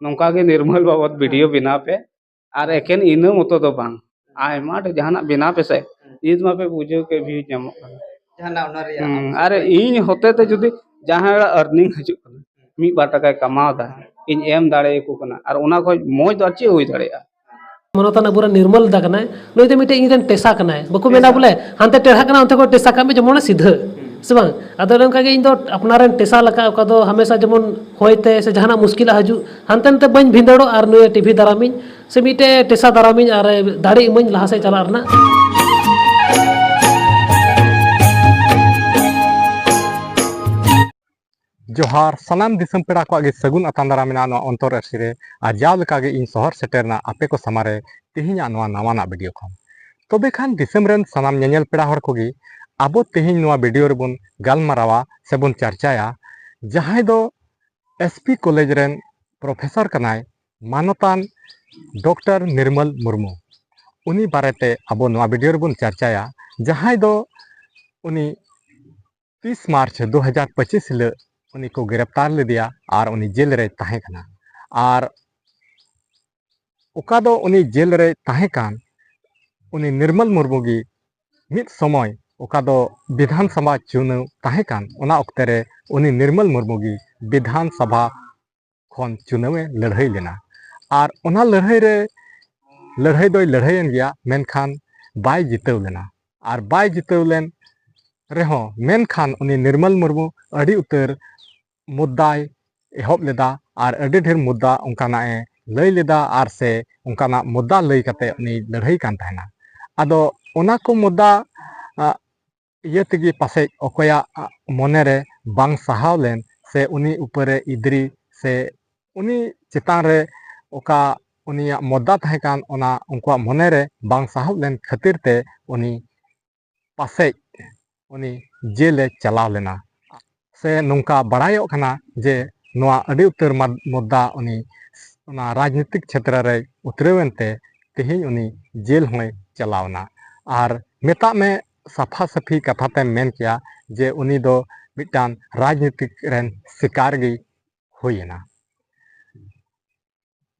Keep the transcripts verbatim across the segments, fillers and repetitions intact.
ᱱᱚᱝᱠᱟ ᱜᱮ ᱱᱤᱨᱢᱚᱞ ᱵᱟᱵᱚᱫ ᱵᱷᱤᱰᱤᱭᱳ ᱵᱮᱱᱟᱣ ᱯᱮ᱾ ᱟᱨ ᱮᱠᱮᱱ ᱤᱱᱟᱹ ᱢᱚᱛᱚ ᱫᱚ ᱵᱟᱝ, ᱟᱭᱢᱟ ᱰᱷᱮᱨ ᱡᱟᱦᱟᱱᱟᱜ ᱵᱮᱱᱟᱣ ᱯᱮᱥᱮ, ᱱᱤᱛ ᱢᱟᱯᱮ ᱵᱩᱡᱷᱟᱹᱣ ᱠᱮᱫ ᱵᱷᱤᱭᱩᱡᱽ ᱧᱟᱢᱚᱜ ᱠᱟᱱᱟ᱾ ᱡᱟᱦᱟᱱᱟᱜ ᱚᱱᱟ ᱨᱮᱭᱟᱜ ᱦᱩᱸ, ᱟᱨ ᱤᱧ ᱦᱚᱛᱮ ᱛᱮ ᱡᱩᱫᱤ ᱡᱟᱦᱟᱸᱭ ᱦᱚᱲᱟᱜ ᱟᱨᱱᱤᱝ ᱦᱤᱡᱩᱜ ᱠᱟᱱᱟ, ᱢᱤᱫ ᱵᱟᱨ ᱴᱟᱠᱟᱭ ᱠᱟᱢᱟᱣ ᱫᱟ, ᱤᱧ ᱮᱢ ᱫᱟᱲᱮᱭᱟᱠᱚ ᱠᱟᱱᱟ, ᱟᱨ ᱚᱱᱟ ᱠᱷᱚᱡ ᱢᱚᱡᱽ ᱫᱚ ᱟᱨ ᱪᱮᱫ ᱦᱩᱭ ᱫᱟᱲᱮᱭᱟᱜᱼᱟ? ᱢᱟᱱᱚᱛᱟᱱ ᱟᱵᱚᱨᱮᱱ ᱱᱤᱨᱢᱚᱞ ᱫᱟ ᱠᱟᱱᱟᱭ, ᱱᱩᱭ ᱫᱚ ᱢᱤᱫᱴᱮᱡ ᱤᱧ ᱨᱮᱱ ᱴᱮᱥᱟ ᱠᱟᱱᱟᱭ, ᱵᱟᱠᱚ ᱢᱮᱱᱟ ᱵᱚᱞᱮ ᱦᱟᱱᱛᱮ ᱴᱮᱲᱦᱟᱜ ᱠᱟᱱᱟ, ᱚᱱᱛᱮ ᱠᱷᱚᱡ ᱴᱮᱥᱟ ᱠᱟᱜ ᱢᱮ, ᱡᱮᱢᱚᱱ ᱥᱤᱫᱷᱟᱹ, ᱥᱮ ᱵᱟᱝ? ᱟᱫᱚ ᱚᱱᱮ ᱚᱱᱠᱟ ᱜᱮ ᱤᱧ ᱫᱚ ᱟᱯᱱᱟᱨ ᱨᱮᱱ ᱴᱮᱥᱟ ᱞᱮᱠᱟ, ᱚᱠᱟ ᱫᱚ ᱦᱟᱢᱮᱥᱟ ᱡᱮᱢᱚᱱ ᱦᱚᱭ ᱛᱮ ᱥᱮ ᱡᱟᱦᱟᱱᱟᱜ ᱢᱩᱥᱠᱤᱞᱟᱜ ᱦᱤᱡᱩᱜ, ᱦᱟᱱᱛᱮ ᱱᱟᱛᱮ ᱵᱟᱹᱧ ᱵᱷᱤᱸᱫᱟᱹᱲᱚᱜ, ᱟᱨ ᱱᱩᱭᱮ ᱴᱤᱵᱷᱤ ᱫᱟᱨᱟᱢᱤᱧ ᱥᱮ ᱢᱤᱫᱴᱮᱡ ᱴᱮᱥᱟ ᱫᱟᱨᱟᱢᱤᱧ ᱟᱨ ᱫᱟᱲᱮ ᱤᱢᱟᱹᱧ ᱞᱟᱦᱟ ᱥᱮᱫ ᱪᱟᱞᱟᱜ ᱨᱮᱱᱟᱜ᱾ ᱡᱚᱦᱟᱨ, ᱥᱟᱱᱟᱢ ᱫᱤᱥᱚᱢ ᱯᱮᱲᱟ ᱠᱚᱣᱟᱜ ᱜᱮ ᱥᱟᱹᱜᱩᱱ ᱟᱛᱟᱝ ᱫᱟᱨᱟᱢ ᱢᱮᱱᱟᱜᱼᱟ ᱱᱚᱣᱟ ᱚᱱᱛᱚᱨ ᱟᱹᱨᱥᱤ ᱨᱮ᱾ ᱟᱨ ᱡᱟᱣ ᱞᱮᱠᱟ ᱜᱮ ᱤᱧ ᱥᱚᱦᱚᱨ ᱥᱮᱴᱮᱨ ᱮᱱᱟ ᱟᱯᱮ ᱠᱚ ᱥᱟᱢᱟᱝ ᱨᱮ ᱛᱮᱦᱮᱧᱟᱜ ᱱᱚᱣᱟ ᱱᱟᱣᱟᱱᱟᱜ ᱵᱷᱤᱰᱤᱭᱳ ᱠᱷᱚᱱ᱾ ᱛᱚᱵᱮ ᱠᱷᱟᱱ ᱫᱤᱥᱚᱢ ᱨᱮᱱ ᱥᱟᱱᱟᱢ ᱧᱮᱧᱮᱞ ᱯᱮᱲᱟ ᱦᱚᱲ ᱠᱚᱜᱮ ᱟᱵᱚ ᱛᱮᱦᱮᱧ ᱱᱚᱣᱟ ᱵᱷᱤᱰᱤᱭᱳ ᱨᱮᱵᱚᱱ ᱜᱟᱞᱢᱟᱨᱟᱣᱟ ᱥᱮᱵᱚᱱ ᱪᱟᱨᱪᱟᱭᱟ ᱡᱟᱦᱟᱸᱭ ᱫᱚ ᱮᱥ ᱯᱤ ᱠᱚᱞᱮᱡᱽ ᱨᱮᱱ ᱯᱨᱚᱯᱷᱮᱥᱚᱨ ᱠᱟᱱᱟᱭ, ᱢᱟᱱᱚᱛᱟᱱ ᱰᱚᱠᱴᱚᱨ ᱱᱤᱨᱢᱚᱞ ᱢᱩᱨᱢᱩ᱾ ᱩᱱᱤ ᱵᱟᱨᱮᱛᱮ ᱟᱵᱚ ᱱᱚᱣᱟ ᱵᱷᱤᱰᱤᱭᱳ ᱨᱮᱵᱚᱱ ᱪᱟᱨᱪᱟᱭᱟ, ᱡᱟᱦᱟᱸᱭ ᱫᱚ ᱩᱱᱤ ᱛᱤᱥ ᱢᱟᱨᱪ ᱫᱩ ᱦᱟᱡᱟᱨ ᱯᱚᱸᱪᱤᱥ ᱦᱤᱞᱳᱜ ᱩᱱᱤ ᱠᱚ ᱜᱨᱮᱯᱛᱟᱨ ᱞᱮᱫᱮᱭᱟ ᱟᱨ ᱩᱱᱤ ᱡᱮᱞ ᱨᱮᱭ ᱛᱟᱦᱮᱸ ᱠᱟᱱᱟ᱾ ᱟᱨ ᱚᱠᱟ ᱫᱚ ᱩᱱᱤ ᱡᱮᱞ ᱨᱮᱭ ᱛᱟᱦᱮᱸ ᱠᱟᱱ, ᱩᱱᱤ ᱱᱤᱨᱢᱚᱞ ᱢᱩᱨᱢᱩ ᱜᱮ ᱢᱤᱫ ᱥᱚᱢᱚᱭ ᱚᱠᱟ ᱫᱚ ᱵᱤᱫᱷᱟᱱ ᱥᱚᱵᱷᱟ ᱪᱩᱱᱟᱹᱣ ᱛᱟᱦᱮᱸ ᱠᱟᱱ, ᱚᱱᱟ ᱚᱠᱛᱮ ᱨᱮ ᱩᱱᱤ ᱱᱤᱨᱢᱚᱞ ᱢᱩᱨᱢᱩ ᱜᱮ ᱵᱤᱫᱷᱟᱱ ᱥᱚᱵᱷᱟ ᱠᱷᱚᱱ ᱪᱩᱱᱟᱹᱣ ᱮ ᱞᱟᱹᱲᱦᱟᱹᱭ ᱞᱮᱱᱟ᱾ ᱟᱨ ᱚᱱᱟ ᱞᱟᱹᱲᱦᱟᱹᱭ ᱨᱮ, ᱞᱟᱹᱲᱦᱟᱹᱭ ᱫᱚᱭ ᱞᱟᱹᱲᱦᱟᱹᱭᱮᱱ ᱜᱮᱭᱟ, ᱢᱮᱱᱠᱷᱟᱱ ᱵᱟᱭ ᱡᱤᱛᱟᱹᱣ ᱞᱮᱱᱟ᱾ ᱟᱨ ᱵᱟᱭ ᱡᱤᱛᱟᱹᱣ ᱞᱮᱱ ᱨᱮᱦᱚᱸ, ᱢᱮᱱᱠᱷᱟᱱ ᱩᱱᱤ ᱱᱤᱨᱢᱚᱞ ᱢᱩᱨᱢᱩ ᱟᱹᱰᱤ ᱩᱛᱟᱹᱨ ᱢᱩᱫᱽᱫᱟᱭ ᱮᱦᱚᱵ ᱞᱮᱫᱟ ᱟᱨ ᱟᱹᱰᱤ ᱰᱷᱮᱨ ᱢᱩᱫᱽᱫᱟ ᱚᱱᱠᱟᱱᱟᱜ ᱮ ᱞᱟᱹᱭ ᱞᱮᱫᱟ, ᱟᱨ ᱥᱮ ᱚᱱᱠᱟᱱᱟᱜ ᱢᱩᱫᱽᱫᱟ ᱞᱟᱹᱭ ᱠᱟᱛᱮ ᱩᱱᱤ ᱞᱟᱹᱲᱦᱟᱹᱭ ᱠᱟᱱ ᱛᱟᱦᱮᱱᱟ᱾ ᱟᱫᱚ ᱚᱱᱟ ᱠᱚ ᱢᱩᱫᱽᱫᱟ, ᱟ, ᱤᱭᱟᱹ ᱛᱮᱜᱮ ᱯᱟᱥᱮᱡ ᱚᱠᱚᱭᱟᱜ ᱢᱚᱱᱮᱨᱮ ᱵᱟᱝ ᱥᱟᱦᱟᱣ ᱞᱮᱱ ᱥᱮ ᱩᱱᱤ ᱩᱯᱟᱹᱨᱮ ᱤᱫᱽᱨᱤ ᱥᱮ ᱩᱱᱤ ᱪᱮᱛᱟᱱ ᱨᱮ ᱚᱠᱟ ᱩᱱᱤᱭᱟᱜ ᱢᱚᱫᱫᱟ ᱛᱟᱦᱮᱸ ᱠᱟᱱ, ᱚᱱᱟ ᱩᱱᱠᱩᱣᱟᱜ ᱢᱚᱱᱮᱨᱮ ᱵᱟᱝ ᱥᱟᱦᱟᱣ ᱞᱮᱱ ᱠᱷᱟᱹᱛᱤᱨ ᱛᱮ ᱩᱱᱤ ᱯᱟᱥᱮᱡ ᱩᱱᱤ ᱡᱮᱞᱮ ᱪᱟᱞᱟᱣ ᱞᱮᱱᱟ᱾ ᱥᱮ ᱱᱚᱝᱠᱟ ᱵᱟᱲᱟᱭᱚᱜ ᱠᱟᱱᱟ ᱡᱮ ᱱᱚᱣᱟ ᱟᱹᱰᱤ ᱩᱛᱟᱹᱨ ᱢᱟᱫ-, ᱢᱩᱫᱽᱫᱟ ᱩᱱᱤ ᱚᱱᱟ ᱨᱟᱡᱽᱱᱤᱛᱤᱠ ᱪᱷᱮᱛᱨᱚ ᱨᱮᱭ ᱩᱛᱨᱟᱹᱣ ᱮᱱᱛᱮ ᱛᱮᱦᱮᱧ ᱩᱱᱤ ᱡᱮᱞ ᱦᱚᱸᱭ ᱪᱟᱞᱟᱣ ᱮᱱᱟ᱾ ᱟᱨ ᱢᱮᱛᱟᱜ ᱢᱮ, ᱥᱟᱯᱷᱟ ᱥᱟᱹᱯᱷᱤ ᱠᱟᱛᱷᱟ ᱛᱮᱢ ᱢᱮᱱ ᱠᱮᱭᱟ ᱡᱮ ᱩᱱᱤ ᱫᱚ ᱢᱤᱫᱴᱟᱝ ᱨᱟᱡᱽᱱᱤᱛᱤᱠ ᱨᱮᱱ ᱥᱤᱠᱟᱨ ᱜᱮ ᱦᱩᱭ ᱮᱱᱟ᱾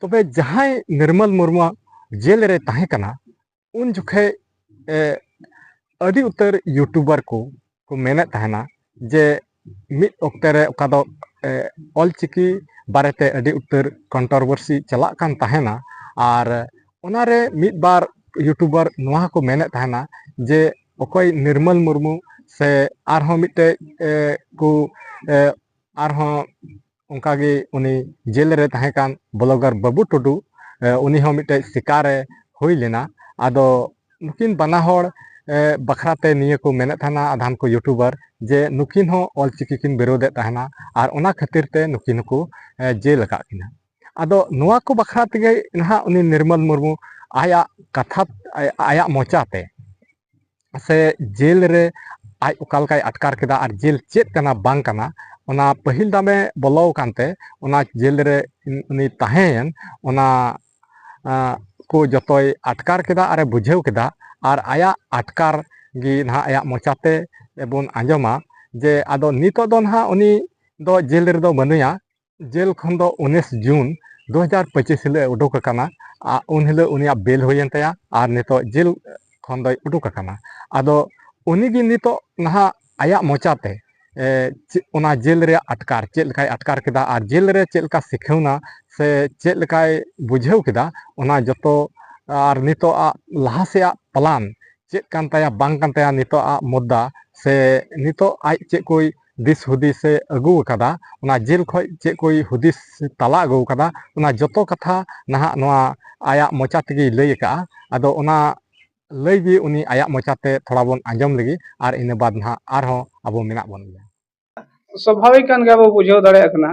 ᱛᱚᱵᱮ ᱡᱟᱦᱟᱸᱭ ᱱᱤᱨᱢᱚᱞ ᱢᱩᱨᱢᱩ ᱡᱮᱞ ᱨᱮ ᱛᱟᱦᱮᱸ ᱠᱟᱱᱟ, ᱩᱱ ᱡᱚᱠᱷᱮᱡ ᱮ, ᱟᱹᱰᱤ ᱩᱛᱟᱹᱨ ᱭᱩᱴᱩᱵᱟᱨ ᱠᱚ ᱠᱚ ᱢᱮᱱᱮᱫ ᱛᱟᱦᱮᱱᱟ ᱡᱮ ᱢᱤᱫ ᱚᱠᱛᱮ ᱨᱮ ᱚᱠᱟ ᱫᱚ ᱮ, ᱚᱞᱪᱤᱠᱤ ᱵᱟᱨᱮᱛᱮ ᱟᱹᱰᱤ ᱩᱛᱟᱹᱨ ᱠᱚᱱᱴᱨᱳᱵᱷᱟᱨᱥᱤ ᱪᱟᱞᱟᱜ ᱠᱟᱱ ᱛᱟᱦᱮᱱᱟ᱾ ᱟᱨ ᱚᱱᱟᱨᱮ ᱢᱤᱫ ᱵᱟᱨ ᱭᱩᱴᱩᱵᱟᱨ ᱱᱚᱣᱟ ᱦᱚᱸᱠᱚ ᱢᱮᱱᱮᱫ ᱛᱟᱦᱮᱱᱟ ᱡᱮ ᱚᱠᱚᱭ ᱱᱤᱨᱢᱚᱞ ᱢᱩᱨᱢᱩ ᱥᱮ ᱟᱨᱦᱚᱸ ᱢᱤᱫᱴᱮᱡ ᱮ, ᱠᱚ ᱮ, ᱟᱨᱦᱚᱸ ᱚᱱᱠᱟᱜᱮ ᱩᱱᱤ ᱡᱮᱞ ᱨᱮ ᱛᱟᱦᱮᱸ ᱠᱟᱱ ᱵᱞᱚᱜᱟᱨ ᱵᱟᱹᱵᱩ ᱴᱩᱰᱩ, ᱮ, ᱩᱱᱤ ᱦᱚᱸ ᱢᱤᱫᱴᱮᱡ ᱥᱤᱠᱟᱨᱮ ᱦᱩᱭ ᱞᱮᱱᱟ᱾ ᱟᱫᱚ ᱱᱩᱠᱤᱱ ᱵᱟᱱᱟ ᱦᱚᱲ ᱮ, ᱵᱟᱠᱷᱨᱟ ᱛᱮ ᱱᱤᱭᱟᱹ ᱠᱚ ᱢᱮᱱᱮᱫ ᱛᱟᱦᱮᱱᱟ ᱟᱫᱷᱟᱱ ᱠᱚ ᱭᱩᱴᱩᱵᱟᱨ ᱡᱮ ᱱᱩᱠᱤᱱ ᱦᱚᱸ ᱚᱞᱪᱤᱠᱤ ᱠᱤᱱ ᱵᱤᱨᱳᱫᱮᱫ ᱛᱟᱦᱮᱱᱟ ᱟᱨ ᱚᱱᱟ ᱠᱷᱟᱹᱛᱤᱨ ᱛᱮ ᱱᱩᱠᱤᱱ ᱦᱚᱸᱠᱚ ᱮ, ᱡᱮᱞ ᱟᱠᱟᱫ ᱠᱤᱱᱟ᱾ ᱟᱫᱚ ᱱᱚᱣᱟ ᱠᱚ ᱵᱟᱠᱷᱨᱟ ᱛᱮᱜᱮ ᱱᱟᱦᱟᱜ ᱩᱱᱤ ᱱᱤᱨᱢᱚᱞ ᱢᱩᱨᱢᱩ ᱟᱭᱟᱜ ᱠᱟᱛᱷᱟ, ᱟᱭᱟᱜ ᱢᱚᱪᱟ ᱛᱮ ᱥᱮ ᱡᱮᱞ ᱨᱮ ᱟᱡ ᱚᱠᱟ ᱞᱮᱠᱟᱭ ᱟᱴᱠᱟᱨ ᱠᱮᱫᱟ ᱟᱨ ᱡᱮᱞ ᱪᱮᱫ ᱠᱟᱱᱟ ᱵᱟᱝ ᱠᱟᱱᱟ, ᱚᱱᱟ ᱯᱟᱹᱦᱤᱞ ᱫᱟᱢᱮ ᱵᱚᱞᱚ ᱟᱠᱟᱱ ᱛᱮ ᱚᱱᱟ ᱡᱮᱞ ᱨᱮ ᱩᱱᱤ ᱛᱟᱦᱮᱸᱭᱮᱱ, ᱚᱱᱟ ᱟᱸ, ᱠᱚ ᱡᱚᱛᱚᱭ ᱟᱴᱠᱟᱨ ᱠᱮᱫᱟ ᱟᱨᱮ ᱵᱩᱡᱷᱟᱹᱣ ᱠᱮᱫᱟ᱾ ᱟᱨ ᱟᱭᱟᱜ ᱟᱴᱠᱟᱨ ᱜᱮ ᱱᱟᱦᱟᱜ ᱟᱭᱟᱜ ᱢᱚᱪᱟ ᱛᱮ ᱵᱚᱱ ᱟᱸᱡᱚᱢᱟ ᱡᱮ ᱟᱫᱚ ᱱᱤᱛᱚᱜ ᱫᱚ ᱱᱟᱦᱟᱜ ᱩᱱᱤ ᱫᱚ ᱡᱮᱞ ᱨᱮᱫᱚ ᱵᱟᱹᱱᱩᱭᱟ᱾ ᱡᱮᱞ ᱠᱷᱚᱱ ᱫᱚ ᱩᱱᱤᱥ ᱡᱩᱱ ᱫᱩ ᱦᱟᱡᱟᱨ ᱯᱚᱸᱪᱤᱥ ᱦᱤᱞᱳᱜ ᱮ ᱩᱰᱩᱠ ᱟᱠᱟᱱᱟ᱾ ᱟᱨ ᱩᱱ ᱦᱤᱞᱳᱜ ᱩᱱᱤᱭᱟᱜ ᱵᱮᱞ ᱦᱩᱭᱮᱱ ᱛᱟᱭᱟ ᱟᱨ ᱱᱤᱛᱚᱜ ᱡᱮᱞ ᱠᱷᱚᱱ ᱫᱚᱭ ᱩᱰᱩᱠ ᱟᱠᱟᱱᱟ᱾ ᱟᱫᱚ ᱩᱱᱤᱜᱮ ᱱᱤᱛᱚᱜ ᱱᱟᱦᱟᱜ ᱟᱭᱟᱜ ᱢᱚᱪᱟᱛᱮ ᱮ, ᱪᱮᱫ, ᱚᱱᱟ ᱡᱮᱞ ᱨᱮᱭᱟᱜ ᱟᱴᱠᱟᱨ ᱪᱮᱫ ᱞᱮᱠᱟᱭ ᱟᱴᱠᱟᱨ ᱠᱮᱫᱟ ᱟᱨ ᱡᱮᱞ ᱨᱮ ᱪᱮᱫ ᱞᱮᱠᱟ ᱥᱤᱠᱷᱟᱹᱣᱱᱟ ᱥᱮ ᱪᱮᱫ ᱞᱮᱠᱟᱭ ᱵᱩᱡᱷᱟᱹᱣ ᱠᱮᱫᱟ, ᱚᱱᱟ ᱡᱚᱛᱚ ᱟᱨ ᱱᱤᱛᱚᱜ ᱟᱜ ᱞᱟᱦᱟ ᱥᱮᱭᱟᱜ ᱯᱞᱟᱱ ᱪᱮᱫ ᱠᱟᱱ ᱛᱟᱭᱟ, ᱵᱟᱝ ᱠᱟᱱ ᱛᱟᱭᱟ, ᱱᱤᱛᱚᱜ ᱟᱜ ᱢᱩᱫᱽᱫᱟ ᱥᱮ ᱱᱤᱛᱚᱜ ᱟᱡ ᱪᱮᱫ ᱠᱚᱭ ᱫᱤᱥ ᱦᱩᱫᱤᱥ ᱮ ᱟᱹᱜᱩ ᱟᱠᱟᱫᱟ, ᱚᱱᱟ ᱡᱮᱞ ᱠᱷᱚᱡ ᱪᱮᱫ ᱠᱚᱭ ᱦᱩᱫᱤᱥ ᱛᱟᱞᱟ ᱟᱹᱜᱩ ᱟᱠᱟᱫᱟ, ᱚᱱᱟ ᱡᱚᱛᱚ ᱠᱟᱛᱷᱟ ᱱᱟᱦᱟᱜ ᱱᱚᱣᱟ ᱟᱭᱟᱜ ᱢᱚᱪᱟ ᱛᱮᱜᱮᱭ ᱞᱟᱹᱭ ᱟᱠᱟᱫᱼᱟ᱾ ᱟᱫᱚ ᱚᱱᱟ ᱞᱟᱹᱭ ᱜᱮ ᱩᱱᱤ ᱟᱭᱟᱜ ᱢᱚᱪᱟᱛᱮ ᱛᱷᱚᱲᱟ ᱵᱚᱱ ᱟᱸᱡᱚᱢ ᱞᱮᱜᱮ, ᱟᱨ ᱤᱱᱟᱹ ᱵᱟᱫᱽ ᱱᱟᱦᱟᱜ ᱟᱨᱦᱚᱸ ᱟᱵᱚ ᱢᱮᱱᱟᱜ ᱵᱚᱱ ᱜᱮᱭᱟ᱾ ᱥᱟᱵᱷᱟᱵᱤᱠ ᱠᱟᱱ ᱜᱮᱭᱟ, ᱵᱚ ᱵᱩᱡᱷᱟᱹᱣ ᱫᱟᱲᱮᱭᱟᱜ ᱠᱟᱱᱟ,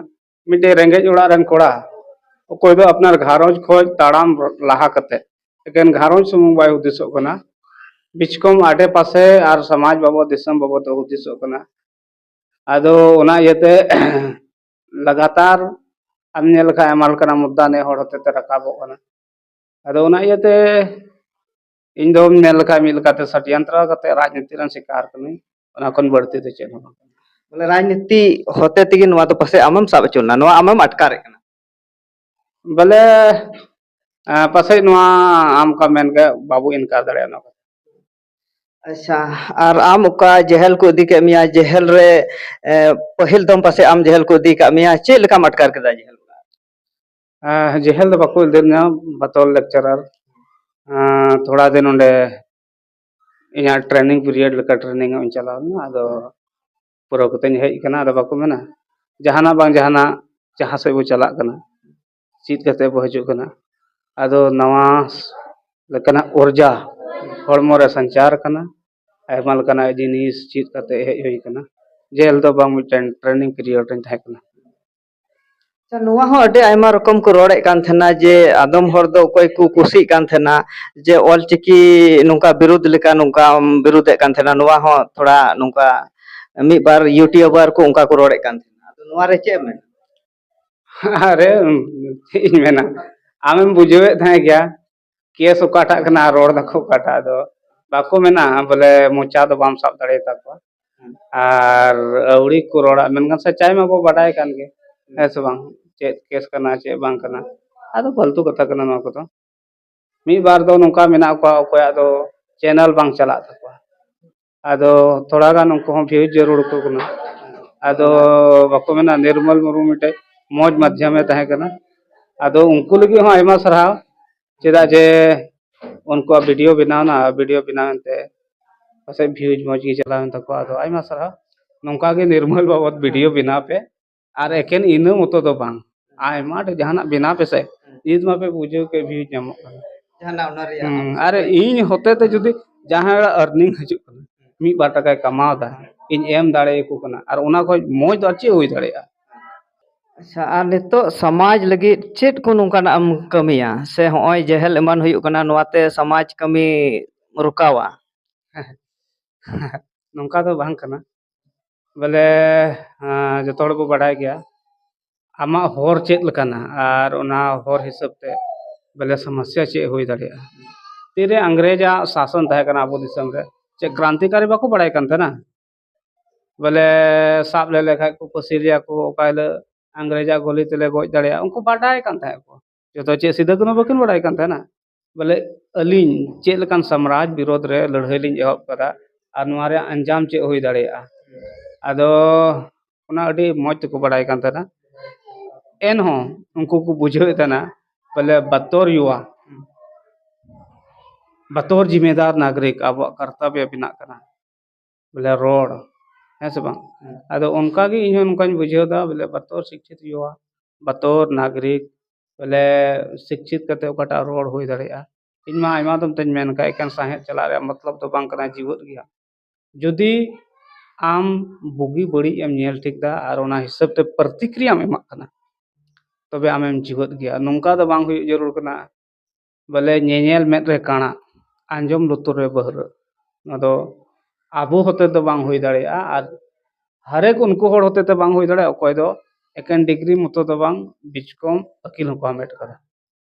ᱢᱤᱫᱴᱮᱡ ᱨᱮᱸᱜᱮᱡ ᱚᱲᱟᱜ ᱨᱮᱱ ᱠᱚᱲᱟ, ᱚᱠᱚᱭ ᱫᱚ ᱟᱯᱱᱟᱨ ᱜᱷᱟᱨᱚᱸᱡᱽ ᱠᱷᱚᱡ ᱛᱟᱲᱟᱢ ᱞᱟᱦᱟ ᱠᱟᱛᱮ ᱮᱠᱮᱱ ᱜᱷᱟᱨᱚᱸᱡᱽ ᱥᱩᱢᱩᱝ ᱵᱟᱭ ᱦᱩᱫᱤᱥᱚᱜ ᱠᱟᱱᱟ, ᱵᱤᱪᱠᱚᱢ ᱟᱰᱮ ᱯᱟᱥᱮ ᱟᱨ ᱥᱚᱢᱟᱡᱽ ᱵᱟᱵᱚᱫ, ᱫᱤᱥᱚᱢ ᱵᱟᱵᱚᱫ ᱫᱚ ᱦᱩᱫᱤᱥᱚᱜ ᱠᱟᱱᱟ᱾ ᱟᱫᱚ ᱚᱱᱟ ᱤᱭᱟᱹᱛᱮ ᱞᱟᱜᱟᱛᱟᱨ ᱟᱢ ᱧᱮᱞ ᱞᱮᱠᱷᱟᱱ ᱟᱭᱢᱟ ᱞᱮᱠᱟᱱᱟᱜ ᱢᱩᱫᱽᱫᱟ ᱱᱮ ᱦᱚᱲ ᱦᱚᱛᱮ ᱛᱮ ᱨᱟᱠᱟᱵᱚᱜ ᱠᱟᱱᱟ᱾ ᱟᱫᱚ ᱚᱱᱟ ᱤᱭᱟᱹᱛᱮ ᱤᱧ ᱫᱚ ᱢᱮᱱ ᱞᱮᱠᱷᱟᱱ ᱢᱤᱫ ᱞᱮᱠᱟᱛᱮ ᱥᱟᱴᱭᱟᱱᱛᱨᱟ ᱠᱟᱛᱮ ᱨᱟᱡᱽᱱᱤᱛᱤ ᱨᱮᱱ ᱥᱤᱠᱟᱨ ᱠᱟᱹᱱᱟᱹᱧ, ᱚᱱᱟ ᱠᱷᱚᱱ ᱵᱟᱹᱲᱛᱤ ᱫᱚ ᱪᱮᱫ ᱦᱚᱸ ᱵᱟᱝ᱾ ᱵᱚᱞᱮ ᱨᱟᱡᱽᱱᱤᱛᱤ ᱦᱚᱛᱮ ᱛᱮᱜᱮ ᱱᱚᱣᱟ ᱫᱚ ᱯᱟᱥᱮᱡ ᱟᱢᱮᱢ ᱥᱟᱵ ᱦᱚᱪᱚ ᱞᱮᱱᱟ, ᱱᱚᱣᱟ ᱟᱢᱮᱢ ᱟᱴᱠᱟᱨᱮᱫ ᱠᱟᱱᱟ? ᱵᱚᱞᱮ, ᱯᱟᱥᱮᱡ ᱱᱚᱣᱟ ᱟᱢ ᱚᱠᱟ ᱢᱮᱱ ᱠᱮᱫ, ᱵᱟᱵᱚ ᱤᱱᱠᱟᱨ ᱫᱟᱲᱮᱭᱟᱜᱼᱟ ᱱᱚᱣᱟ ᱠᱟᱛᱷᱟ᱾ ᱟᱪᱪᱷᱟ, ᱟᱨ ᱟᱢ ᱚᱠᱟ ᱡᱮᱦᱮᱞ ᱠᱚ ᱤᱫᱤ ᱠᱮᱫ ᱢᱮᱭᱟ, ᱡᱮᱦᱮᱞ ᱨᱮ, ᱮ, ᱯᱟᱹᱦᱤᱞ ᱫᱚᱢ ᱯᱟᱥᱮᱡ ᱟᱢ ᱡᱮᱦᱮᱞ ᱠᱚ ᱤᱫᱤ ᱠᱟᱜ ᱢᱮᱭᱟ, ᱪᱮᱫ ᱞᱮᱠᱟᱢ ᱟᱴᱠᱟᱨ ᱠᱮᱫᱟ ᱡᱮᱦᱮᱞ? ᱡᱮᱦᱮᱞ ᱫᱚ ᱵᱟᱠᱚ ᱤᱫᱤ ᱞᱤᱧᱟ, ᱵᱟᱛᱚᱞ ᱞᱮᱠᱪᱟᱨᱟᱨ᱾ ᱛᱷᱚᱲᱟ ᱫᱤᱱ ᱚᱸᱰᱮ ᱤᱧᱟᱹᱜ ᱴᱨᱮᱱᱤᱝ ᱯᱤᱨᱤᱭᱚᱰ ᱞᱮᱠᱟ ᱴᱨᱮᱱᱤᱝ ᱤᱧ ᱪᱟᱞᱟᱣ ᱞᱮᱱᱟ᱾ ᱟᱫᱚ ᱯᱩᱨᱟᱹᱣ ᱠᱟᱛᱮᱧ ᱦᱮᱡ ᱟᱠᱟᱱᱟ᱾ ᱟᱫᱚ ᱵᱟᱠᱚ ᱢᱮᱱᱟ, ᱡᱟᱦᱟᱱᱟᱜ ᱵᱟᱝ ᱡᱟᱦᱟᱱᱟᱜ, ᱡᱟᱦᱟᱸ ᱥᱮᱫ ᱵᱚ ᱪᱟᱞᱟᱜ ᱠᱟᱱᱟ, ᱪᱮᱫ ᱠᱟᱛᱮ ᱵᱚ ᱦᱤᱡᱩᱜ ᱠᱟᱱᱟ᱾ ᱟᱫᱚ ᱱᱟᱣᱟ ᱞᱮᱠᱟᱱᱟᱜ ᱩᱨᱡᱟ ᱦᱚᱲᱢᱚ ᱨᱮ ᱥᱚᱧᱪᱟᱨ ᱠᱟᱱᱟ᱾ ᱟᱭᱢᱟ ᱞᱮᱠᱟᱱᱟᱜ ᱡᱤᱱᱤᱥ ᱪᱮᱫ ᱠᱟᱛᱮ ᱦᱮᱡ ᱦᱩᱭ ᱠᱟᱱᱟ᱾ ᱡᱮᱞ ᱫᱚ ᱵᱟᱝ, ᱢᱤᱫᱴᱮᱱ ᱴᱨᱮᱱᱤᱝ ᱯᱤᱨᱤᱭᱚᱰ ᱨᱮᱧ ᱛᱟᱦᱮᱸ ᱠᱟᱱᱟ᱾ ᱟᱪᱪᱷᱟ, ᱱᱚᱣᱟ ᱦᱚᱸ ᱟᱹᱰᱤ ᱟᱭᱢᱟ ᱨᱚᱠᱚᱢ ᱠᱚ ᱨᱚᱲᱮᱫ ᱠᱟᱱ ᱛᱟᱦᱮᱱᱟ, ᱡᱮ ᱟᱫᱚᱢ ᱦᱚᱲ ᱫᱚ ᱚᱠᱚᱭ ᱠᱚ ᱠᱩᱥᱤᱜ ᱠᱟᱱ ᱛᱟᱦᱮᱱᱟ ᱡᱮ ᱚᱞᱪᱤᱠᱤ ᱱᱚᱝᱠᱟ ᱵᱤᱨᱩᱫᱽ ᱞᱮᱠᱟ ᱱᱚᱝᱠᱟᱢ ᱵᱤᱨᱩᱫᱮᱫ ᱠᱟᱱ ᱛᱟᱦᱮᱱᱟ, ᱱᱚᱣᱟ ᱦᱚᱸ ᱛᱷᱚᱲᱟ ᱱᱚᱝᱠᱟ ᱢᱤᱫ ᱵᱟᱨ ᱤᱭᱩᱴᱤᱭᱩᱵᱟᱨ ᱠᱚ ᱚᱱᱠᱟ ᱠᱚ ᱨᱚᱲᱮᱫ ᱠᱟᱱ ᱛᱟᱦᱮᱱᱟ᱾ ᱟᱫᱚ ᱱᱚᱣᱟ ᱨᱮ ᱪᱮᱫ ᱮᱢ ᱢᱮᱱᱟ? ᱟᱨᱮ, ᱪᱮᱫ ᱤᱧ ᱢᱮᱱᱟ, ᱟᱢᱮᱢ ᱵᱩᱡᱷᱟᱹᱣᱮᱫ ᱛᱟᱦᱮᱸ ᱜᱮᱭᱟ, ᱠᱮᱥ ᱚᱠᱟᱴᱟᱜ ᱠᱟᱱᱟ ᱟᱨ ᱨᱚᱲ ᱫᱟᱠᱚ ᱚᱠᱟᱴᱟᱜ᱾ ᱫᱚ ᱵᱟᱠᱚ ᱢᱮᱱᱟ ᱵᱚᱞᱮ ᱢᱚᱪᱟ ᱫᱚ ᱵᱟᱢ ᱥᱟᱵ ᱫᱟᱲᱮᱭᱟᱛᱟ ᱠᱚᱣᱟ᱾ ᱟᱨ ᱟᱹᱣᱲᱤ ᱠᱚ ᱨᱚᱲᱟ, ᱢᱮᱱᱠᱷᱟᱱ ᱥᱟᱪᱟᱭ ᱢᱟᱵᱚ ᱵᱟᱰᱟᱭ ᱠᱟᱱ ᱜᱮ, ᱦᱮᱸ ᱥᱮ ᱵᱟᱝ? ᱪᱮᱫ ᱠᱮᱥ ᱠᱟᱱᱟ, ᱪᱮᱫ ᱵᱟᱝ ᱠᱟᱱᱟ, ᱟᱫᱚ ᱯᱷᱟᱞᱛᱩ ᱠᱟᱛᱷᱟ ᱠᱟᱱᱟ ᱱᱚᱣᱟ ᱠᱚᱫᱚ᱾ ᱢᱤᱫ ᱵᱟᱨ ᱫᱚ ᱱᱚᱝᱠᱟ ᱢᱮᱱᱟᱜ ᱠᱚᱣᱟ, ᱚᱠᱚᱭᱟᱜ ᱫᱚ ᱪᱮᱱᱮᱞ ᱵᱟᱝ ᱪᱟᱞᱟᱜ ᱛᱟᱠᱚᱣᱟ, ᱟᱫᱚ ᱛᱷᱚᱲᱟ ᱜᱟᱱ ᱩᱱᱠᱩ ᱦᱚᱸ ᱵᱷᱤᱭᱩᱡᱽ ᱡᱟᱹᱨᱩᱲ ᱟᱠᱚ ᱠᱟᱱᱟ᱾ ᱟᱫᱚ ᱵᱟᱠᱚ ᱢᱮᱱᱟ, ᱱᱤᱨᱢᱚᱞ ᱢᱩᱨᱢᱩ ᱢᱤᱫᱴᱮᱡ ᱢᱚᱡᱽ ᱢᱟᱫᱽᱫᱷᱚᱢᱮ ᱛᱟᱦᱮᱸ ᱠᱟᱱᱟ᱾ ᱟᱫᱚ ᱩᱱᱠᱩ ᱞᱟᱹᱜᱤᱫ ᱦᱚᱸ ᱟᱭᱢᱟ ᱥᱟᱨᱦᱟᱣ, ᱪᱮᱫᱟᱜ ᱡᱮ ᱩᱱᱠᱩᱣᱟᱜ ᱵᱷᱤᱰᱤᱭᱳ ᱵᱮᱱᱟᱣ ᱮᱱᱟ, ᱵᱷᱤᱰᱤᱭᱳ ᱵᱮᱱᱟᱣ ᱮᱱᱛᱮ ᱯᱟᱥᱮᱡ ᱵᱷᱤᱭᱩᱡᱽ ᱢᱚᱡᱽ ᱜᱮ ᱪᱟᱞᱟᱣᱮᱱ ᱛᱟᱠᱚᱣᱟ᱾ ᱟᱫᱚ ᱟᱭᱢᱟ ᱥᱟᱨᱦᱟᱣ᱾ ᱱᱚᱝᱠᱟ ᱜᱮ ᱱᱤᱨᱢᱚᱞ ᱵᱟᱵᱚᱫ ᱵᱷᱤᱰᱤᱭᱳ ᱵᱮᱱᱟᱣ ᱯᱮ, ᱟᱨ ᱮᱠᱮᱱ ᱤᱱᱟᱹ ᱢᱚᱛᱚ ᱫᱚ ᱵᱟᱝ, ᱟᱭᱢᱟ ᱰᱷᱮᱨ ᱡᱟᱦᱟᱱᱟᱜ ᱵᱮᱱᱟᱣ ᱯᱮᱥᱮ, ᱱᱤᱛ ᱢᱟᱯᱮ ᱵᱩᱡᱷᱟᱹᱣ ᱠᱮᱫ ᱵᱷᱤᱭᱩᱡᱽ ᱧᱟᱢᱚᱜ ᱠᱟᱱᱟ᱾ ᱡᱟᱦᱟᱱᱟᱜ ᱚᱱᱟ ᱨᱮᱭᱟᱜ ᱦᱩᱸ, ᱟᱨ ᱤᱧ ᱦᱚᱛᱮ ᱛᱮ ᱡᱩᱫᱤ ᱡᱟᱦᱟᱸᱭ ᱦᱚᱲᱟᱜ earning ᱦᱤᱡᱩᱜ ᱠᱟᱱᱟ, ᱢᱤᱫ ᱵᱟᱨ ᱴᱟᱠᱟᱭ ᱠᱟᱢᱟᱣ ᱮᱫᱟ, ᱤᱧ ᱮᱢ ᱫᱟᱲᱮᱭᱟᱠᱚ ᱠᱟᱱᱟ, ᱟᱨ ᱚᱱᱟ ᱠᱷᱚᱡ ᱢᱚᱡᱽ ᱫᱚ ᱟᱨ ᱪᱮᱫ ᱦᱩᱭ ᱫᱟᱲᱮᱭᱟᱜᱼᱟ? ᱟᱪᱪᱷᱟ, ᱟᱨ ᱱᱤᱛᱚᱜ ᱥᱚᱢᱟᱡᱽ ᱞᱟᱹᱜᱤᱫ ᱪᱮᱫ ᱠᱚ ᱱᱚᱝᱠᱟᱱᱟᱜ ᱮᱢ ᱠᱟᱹᱢᱤᱭᱟ? ᱥᱮ ᱦᱚᱸᱜᱼᱚᱭ ᱡᱮᱦᱮᱞ ᱮᱢᱟᱱ ᱦᱩᱭᱩᱜ ᱠᱟᱱᱟ, ᱱᱚᱣᱟᱛᱮ ᱥᱚᱢᱟᱡᱽ ᱠᱟᱹᱢᱤ ᱨᱩᱠᱟᱣᱟ? ᱱᱚᱝᱠᱟ ᱫᱚ ᱵᱟᱝ ᱠᱟᱱᱟ᱾ ᱵᱚᱞᱮ, ᱟᱸ, ᱡᱚᱛᱚ ᱦᱚᱲ ᱵᱚ ᱵᱟᱰᱟᱭ ᱜᱮᱭᱟ, ᱟᱢᱟᱜ ᱦᱚᱨ ᱪᱮᱫ ᱞᱮᱠᱟᱱᱟ ᱟᱨ ᱚᱱᱟ ᱦᱚᱨ ᱦᱤᱥᱟᱹᱵ ᱛᱮ ᱵᱚᱞᱮ ᱥᱚᱢᱚᱥᱥᱟ ᱪᱮᱫ ᱦᱩᱭ ᱫᱟᱲᱮᱭᱟᱜᱼᱟ᱾ ᱛᱤᱨᱮ ᱤᱝᱨᱮᱡᱽ ᱟᱜ ᱥᱟᱥᱚᱱ ᱛᱟᱦᱮᱸ ᱠᱟᱱᱟ ᱟᱵᱚ ᱫᱤᱥᱚᱢ ᱨᱮ, ᱪᱮᱫ ᱠᱨᱟᱱᱛᱤᱠᱟᱨᱤ ᱵᱟᱠᱚ ᱵᱟᱲᱟᱭ ᱠᱟᱱ ᱛᱟᱦᱮᱱᱟ? ᱵᱚᱞᱮ ᱥᱟᱵ ᱞᱮ ᱞᱮᱠᱷᱟᱡ ᱠᱚ ᱯᱟᱹᱥᱤ ᱞᱮᱭᱟ ᱠᱚ, ᱚᱠᱟ ᱦᱤᱞᱳᱜ ᱤᱝᱨᱮᱡᱟᱜ ᱜᱚᱞᱤ ᱛᱮᱞᱮ ᱜᱚᱡ ᱫᱟᱲᱮᱭᱟᱜᱼᱟ, ᱩᱱᱠᱩ ᱵᱟᱰᱟᱭ ᱠᱟᱱ ᱛᱟᱦᱮᱸᱫ ᱠᱚ᱾ ᱡᱚᱛᱚ ᱪᱮᱫ ᱥᱤᱫᱩ ᱠᱟᱹᱱᱦᱩ ᱵᱟᱹᱠᱤᱱ ᱵᱟᱰᱟᱭ ᱠᱟᱱ ᱛᱟᱦᱮᱱᱟ? ᱵᱚᱞᱮ, ᱟᱹᱞᱤᱧ ᱪᱮᱫ ᱞᱮᱠᱟᱱ ᱥᱟᱢᱨᱟᱡᱽ ᱵᱤᱨᱳᱫᱷ ᱨᱮ ᱞᱟᱹᱲᱦᱟᱹᱭ ᱞᱤᱧ ᱮᱦᱚᱵ ᱠᱟᱫᱟ ᱟᱨ ᱱᱚᱣᱟ ᱨᱮᱭᱟᱜ ᱟᱧᱡᱟᱢ ᱪᱮᱫ ᱦᱩᱭ ᱫᱟᱲᱮᱭᱟᱜᱼᱟ᱾ ᱟᱫᱚ ᱚᱱᱟ ᱟᱹᱰᱤ ᱢᱚᱡᱽ ᱛᱮᱠᱚ ᱵᱟᱰᱟᱭ ᱠᱟᱱ ᱛᱟᱦᱮᱱᱟ᱾ ᱮᱱᱦᱚᱸ ᱩᱱᱠᱩ ᱠᱚ ᱵᱩᱡᱷᱟᱹᱣᱮᱫ ᱛᱟᱦᱮᱱᱟ, ᱵᱚᱞᱮ, ᱵᱟᱛᱚᱨ ᱭᱩᱣᱟ, ᱵᱟᱛᱚᱨ ᱡᱤᱢᱮᱫᱟᱨ ᱱᱟᱜᱚᱨᱤᱠ ᱟᱵᱚᱣᱟᱜ ᱠᱟᱨᱛᱚᱵᱽᱵᱚ ᱵᱮᱱᱟᱜ ᱠᱟᱱᱟ, ᱵᱚᱞᱮ, ᱨᱚᱲ, ᱦᱮᱸ ᱥᱮ ᱵᱟᱝ? ᱟᱫᱚ ᱚᱱᱠᱟ ᱜᱮ ᱤᱧ ᱦᱚᱸ ᱱᱚᱝᱠᱟᱧ ᱵᱩᱡᱷᱟᱹᱣ ᱮᱫᱟ, ᱵᱚᱞᱮ, ᱵᱟᱛᱚᱨ ᱥᱤᱠᱪᱷᱤᱛ ᱭᱩᱣᱟ, ᱵᱟᱛᱚᱨ ᱱᱟᱜᱚᱨᱤᱠ, ᱵᱚᱞᱮ, ᱥᱤᱠᱪᱷᱤᱛ ᱠᱟᱛᱮ ᱚᱠᱟᱴᱟᱜ ᱨᱚᱲ ᱦᱩᱭ ᱫᱟᱲᱮᱭᱟᱜᱼᱟ᱾ ᱤᱧ ᱢᱟ ᱟᱭᱢᱟ ᱫᱚᱢ ᱛᱮᱧ ᱢᱮᱱ ᱠᱟᱜ, ᱮᱠᱮᱱ ᱥᱟᱶᱦᱮᱫ ᱪᱟᱞᱟᱜ ᱨᱮᱭᱟᱜ ᱢᱚᱛᱞᱚᱵ ᱫᱚ ᱵᱟᱝ ᱠᱟᱱᱟ ᱡᱤᱣᱮᱫ ᱜᱮᱭᱟ᱾ ᱡᱩᱫᱤ ᱟᱢ ᱵᱩᱜᱤ ᱵᱟᱹᱲᱤᱡ ᱮᱢ ᱧᱮᱞ ᱴᱷᱤᱠ ᱫᱟ ᱟᱨ ᱚᱱᱟ ᱦᱤᱥᱟᱹᱵ ᱛᱮ ᱯᱨᱚᱛᱤᱠᱨᱤᱭᱟᱢ ᱮᱢᱟᱜ ᱠᱟᱱᱟ, ᱛᱚᱵᱮ ᱟᱢᱮᱢ ᱡᱤᱣᱮᱫ ᱜᱮᱭᱟ᱾ ᱱᱚᱝᱠᱟ ᱫᱚ ᱵᱟᱝ ᱦᱩᱭᱩᱜ ᱡᱟᱹᱨᱩᱲ ᱠᱟᱱᱟ, ᱵᱚᱞᱮ, ᱧᱮᱧᱮᱞ ᱢᱮᱫ ᱨᱮ ᱠᱟᱬᱟ, ᱟᱸᱡᱚᱢ ᱞᱩᱛᱩᱨ ᱨᱮ ᱵᱟᱹᱦᱨᱟᱹ᱾ ᱱᱚᱣᱟ ᱫᱚ ᱟᱵᱚ ᱦᱚᱛᱮ ᱫᱚ ᱵᱟᱝ ᱦᱩᱭ ᱫᱟᱲᱮᱭᱟᱜᱼᱟ, ᱟᱨ ᱦᱟᱨᱮᱠ ᱩᱱᱠᱩ ᱦᱚᱲ ᱦᱚᱛᱮ ᱛᱮ ᱵᱟᱝ ᱦᱩᱭ ᱫᱟᱲᱮᱭᱟᱜᱼᱟ, ᱚᱠᱚᱭ ᱫᱚ ᱮᱠᱮᱱ ᱰᱤᱜᱽᱨᱤ ᱢᱚᱛᱚ ᱫᱚ ᱵᱟᱝ, ᱵᱤᱪᱠᱚᱢ ᱟᱹᱠᱤᱞ ᱦᱚᱸᱠᱚ ᱦᱟᱢᱮᱴ ᱠᱟᱫᱟ᱾